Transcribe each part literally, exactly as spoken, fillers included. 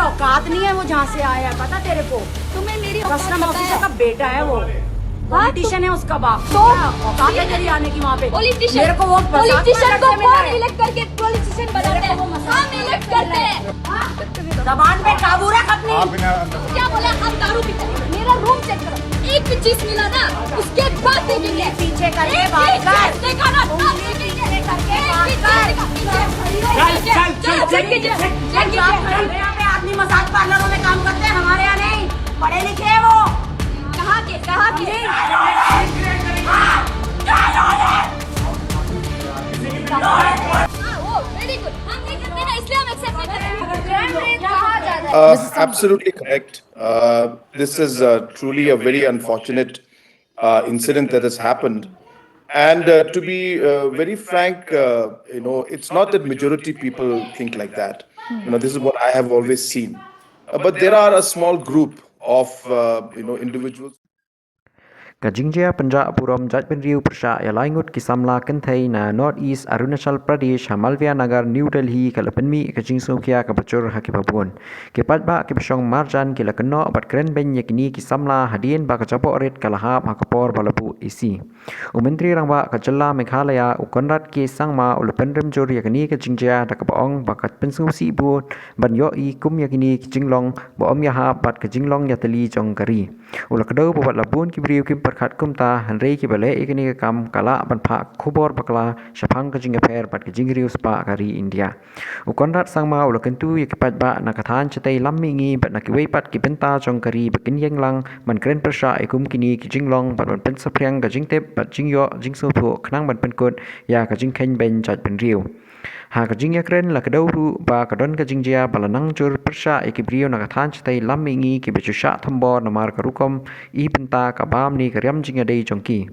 औकात नहीं है वो जहाँ से आया है, पता तेरे को? तुम्हें मेरी कस्टम ऑफिसर का बेटा है वो। पॉलिटिशियन है उसका बाप। तो औकात है तेरी आने की वहाँ पे? पॉलिटिशियन मेरे को वो पॉलिटिशियन को कौन इलेक्ट करके पॉलिटिशियन बनाते हैं? हम इलेक्ट करते हैं। जबान पे काबू रख अपनी। क्या बोला? हम दारू पीते हैं। मेरा रूम चेक करो, एक भी चीज मिला ना, उसके बाद देखेंगे। पीछे करके बात कर। देखा ना, आप देखेंगे। करके बात कर। चल, चल, चल, चल, चल, चल, चल, चल, चल, चल। यहाँ पे आदमी मसाज पार्लरों में काम करते हैं, हमारे यहाँ नहीं। पढ़े लिखे हैं वो। कहाँ के, कहाँ के? हाँ, वो, very good। हम नहीं करते ना, इसलिए हम एक्सेप्ट नहीं करते। Uh, absolutely correct. Uh, this is uh, truly a very unfortunate uh, incident that has happened. And uh, to be uh, very frank, uh, you know, it's not that majority people think like that. You know, this is what I have always seen. Uh, but there are a small group of, uh, you know, individuals. Ka jingjia pynjah burom jaitbynriew pyrshah ïa lai ngut ki samla kynthei na North East Arunachal Pradesh ha Malviya Nagar, New Delhi ka la pynmih ka jingsngewkhia kaba jur ha kiba bun. Ki paidbah kiba shong marjan ki la kynnoh bad kren beiñ ïa kine ki samla hadien ba ka jaboh rit ka la hap ha ka por ba la buh isi. U Myntri Rangbah ka jylla Meghalaya u Conrad K Sangma u la pynrem jur ïa kane ka jingjia da kaba ong ba ka pynsngewsih bun ban ïohi kum ïa kine ki jinglong ba ym ïahap bad ka jinglong ïatylli jong ka ri. U la kdew ba wat la bun ki briew kim pyrkhat kumta, hynrei kiba leh ïa kane ka kam ka lah ban phah khubor bakla shaphang ka jingïapher bad ka jingriewspah ka ri India. U Conrad Sangma u la kyntu ïa ki paidbah na ka thaiñ shatei lam mihngi bad na kiwei pat ki bynta jong ka ri ba kin ïeng lang ban kren pyrshah ïa kum kine ki jinglong bad ban pynsaphriang ka jingtip bad jingïoh jingsngewthuh khnang ban pynkut ïa ka jingkheiñ beiñ jaitbynriew. Ha ka jingïakren la kdew ruh ba ka don ka jingjia ba la nang jur pyrshah ïa ki briew na ka thaiñ shatei lam mihngi kiba ju shah thombor namar ka rukom i bynta ka bam ne ka riam jingïadei jong ki.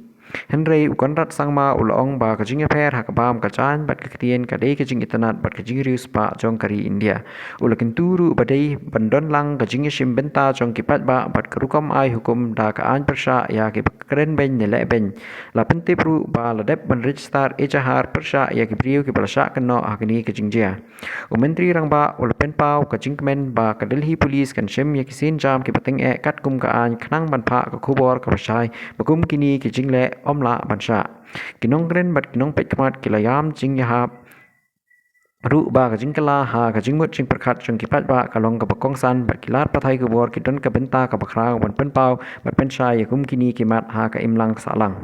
Hynrei u Conrad Sangma u la ong ba ka jingïapher ha ka bam ka jaiñ bad ka ktien ka dei ka jingitynnad bad ka jingriewspah jong ka ri India. U la kyntu ruh ba dei ban don lang ka jingïashim bynta jong ki paidbah bad ka rukom ai hukum da ka aiñ pyrshah ïa kiba kren beiñ ne leh beiñ. La pyntip ruh ba la dep ban register ejahar pyrshah ïa ki briew kiba la shah kynnoh ha kane ka jingjia. U Myntri Rangbah u la pynpaw ka jingkmen ba ka Delhi Police kan shim ïa ki sienjam kiba tyngeh katkum ka aiñ khnang ban phah ka khubor kaba shai ba kum kine ki jingleh ym lah ban shah. Ki nongkren bad ki nongpeitkhmat ki la ïam jingïahap ruh ba ka jingkylla ha ka jingmut jingpyrkhat jong ki paidbah ka long kaba kongsan bad ki lad pathai khubor ki don ka bynta kaba khraw ban pynpaw bad pynshai ïa kum kine ki mat ha ka imlang sahlang.